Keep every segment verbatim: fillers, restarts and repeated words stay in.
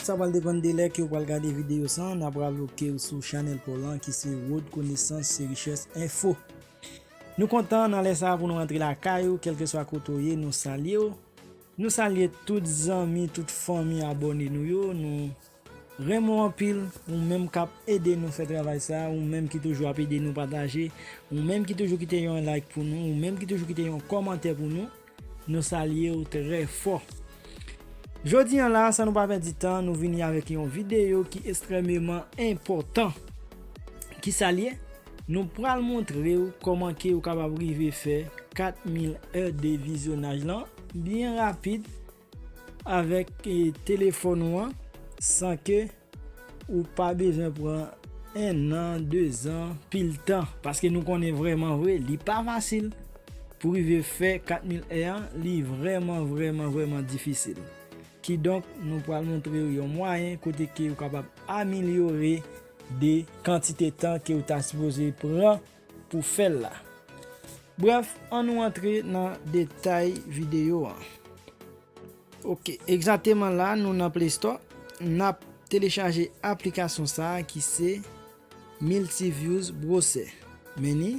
Sa pral depann de lè ke w pral gade videyo sa, n ap raple w ke w sou chanèl pa w lan ki se Rod Konesans se Richès Enfo. Nou kontan nan lè sa a pou nou rantre lakay ou, kèlkeswa kote w ye, nou salye w. Nou salye tout zanmi, tout fanmi abòne nou yo. Nou renmen w anpil, ou menm k ap ede nou fè travay sa, ou menm ki toujou ap ede nou pataje, ou menm ki toujou kite yon like pou nou, ou menm ki toujou kite yon kòmantè pou nou. Nou salye w trè fò. Jodi a la, san nou pa pèdi tan, nou vini avèk yon videyo ki ekstrèmeman enpòtan. Kisa l ye? Nou pral montre w kòman ke ou kapab rive fè kat mil è de vizyonaj lan byen rapid avèk, eh, telefòn ou an, san ke ou pa bezwen pran en an, de zan, pil tan, paske nou konnen vrèman vre, li pa fasil pou rive fè kat mil è an, li vrèman, vrèman, vrèman difisil. Kidonk, nou pral montre w yon mwayen kote ke ou kapab amelyore de kantite tan ke ou ta sipoze pran pou fè l la. Brèf, ann nou antre nan detay videyo an. Ok, egzakteman la, nou nan Play Store. N ap telechaje aplikasyon sa a ki se Multiviews Browser. Men ni,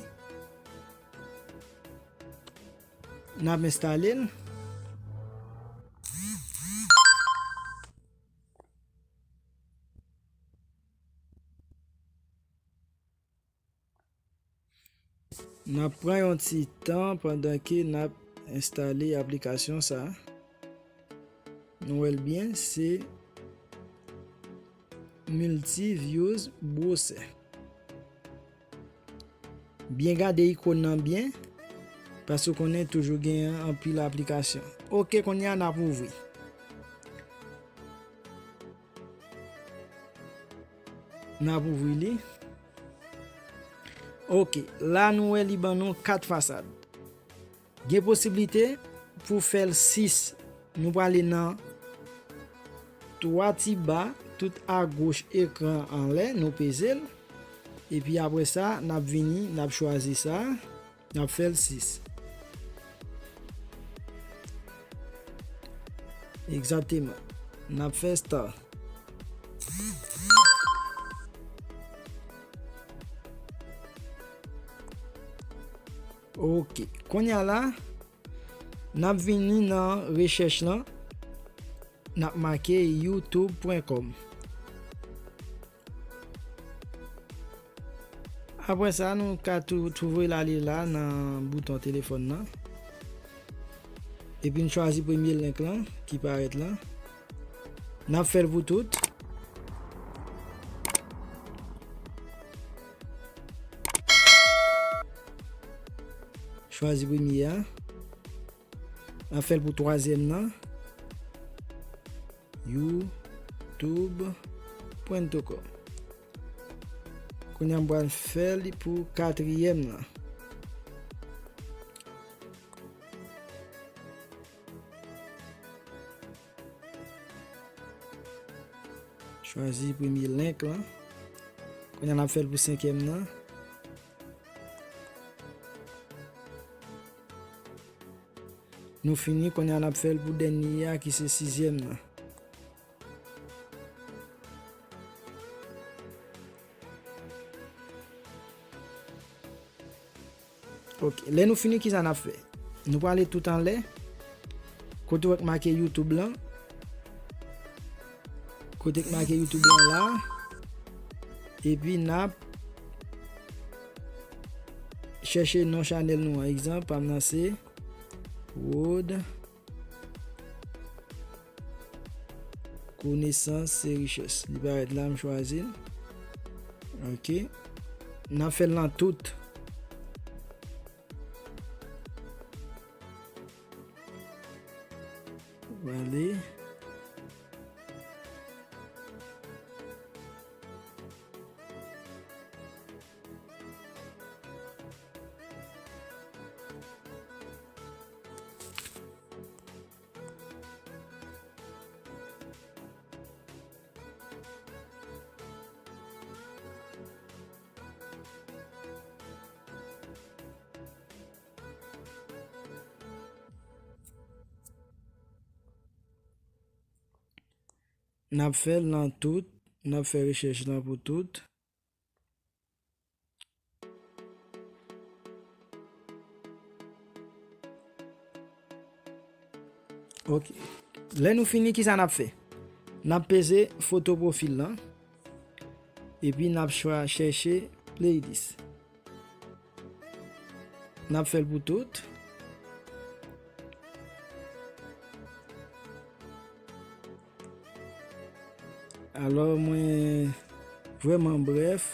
n ap enstale l. N ap pran yon ti tan pandan ke n ap enstale aplikasyon sa a. Nou wè l byen, se Multiviews Browser. Byen gade ikòn nan byen, paske w konnen toujou gen anpil aplikasyon. Ok, kounye a n ap ouvri. N ap ouvri li. Ok, la nou wè li ban nou kat fasad. Gen posiblite pou fè l sis. Nou prale nan twa ti ba tout agoch ekran anlè, nou peze l. Epi apre sa, n ap vini, n ap chwazi sa, n ap fè l sis. Egzakteman. N ap fè star. Ok. Kounye a la, n ap vini nan rechèch lan. N ap make youtube pwen kòm. Apre sa, nou ka tou, tou voye l ale la nan bouton telefòn nan. Epi n chwazi premye link lan ki parèt la. N ap fè l pou tout. Chwazi premye a. N ap fè l pou twazyèm nan. youtube pwen kòm. Kounye a m pral fè li pou katriyèm nan. Chwazi premye link lan. Kounye a n ap fè l pou senkyèm nan. Nou fini, kounye a n ap fè l pou dènye a ki se sizyèm nan. Ok, lè nou fini, kisa n ap fè? Nou prale tout anlè. Kote w wè k make youtube lan. Kote k make youtube lan la. Epi n ap chèche non chanèl nou an. Egzanp, pa m nan se Rod Konesans se richès. Li parèt la, m chwazi l. Ok. N ap fè l nan tout. Vale. N ap fè l nan tout, n ap fè rechèch lan pou tout. Ok. Lè nou fini, kisa n ap fè? N ap peze foto pwofil lan. Epi n ap chwa chèche playlist. N ap fè l pou tout. Alò, mwen vrèman brèf.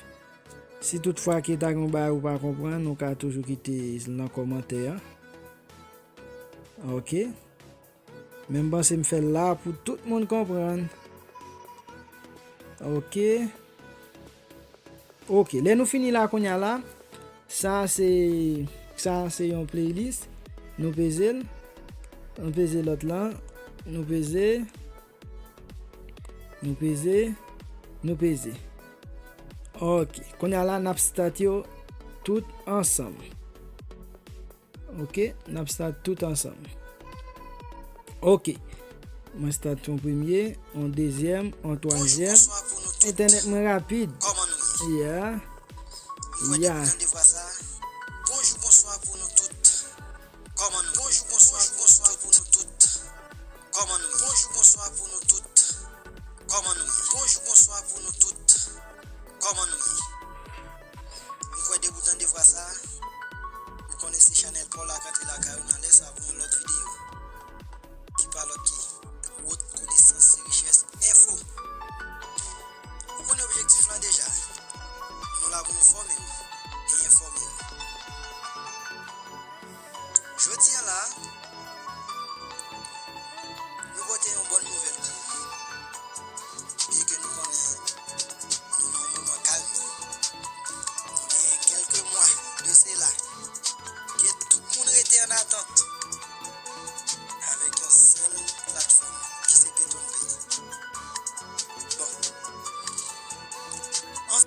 Si toutfwa ke ta gen yon bagay ou pa konprann, ou ka toujou kite l nan kòmantè a. Ok. Men m panse m fè l la pou tout moun konprann. Ok. Ok, lè nou fini la kounye a la, sa se, sa se yon playlist. Nou peze l. Nou peze lòt lan. Nou peze. Nou peze. Nou peze. Ok, kounye a la, n ap start yo tout ansanm. Ok, n ap start tout ansanm. Ok. Mwen start yon premye, yon dezyèm, yon twazyèm. Entènèt mwen rapid. Yeah. Yeah. Bonjou, bonswa pou nou tout. Kòman nou? Bonjou, bonswa, bonswa pou nou tout. Kòman nou? Bonjou, bonswa pou nou tout. Kòman nou ye? Bonjou, bonswa pou nou tout. Kòman nou ye? M kwè depi w tande vwa sa, ou konnen se chanèl pa w la k antre lakay ou nan lè sa pou yon lòt videyo ki pa lòt ke Wot Konesans se Richès Enfo. Ou konnen objektif lan deja. Nou la pou nou fòme w e enfòme w. Jodi a la, nou pote yon bòn nouvèl pou ou. Byenke nou konnen nou nan yon moman kalmi, nou genyen kèlke mwa de sela ke tout moun rete an atant avèk yon sèl platfòm ki se PetronPay. Bon.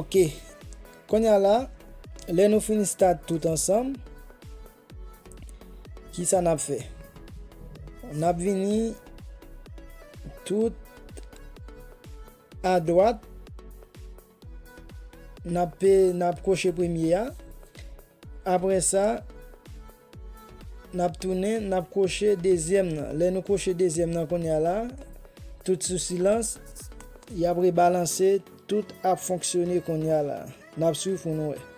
Ok. Kounye a la, lè nou fin start tout ansanm, kisa n ap fè? N ap vini tout adwat, n ap pe-, n ap kwoche premye a. Apre sa, n ap tounen, n ap kwoche dezyèm nan. Lè nou kwoche dezyèm nan kounye a la, tout sou silans, y ap rebalanse, tout ap fonksyone kounye a la. N ap swiv pou nou wè.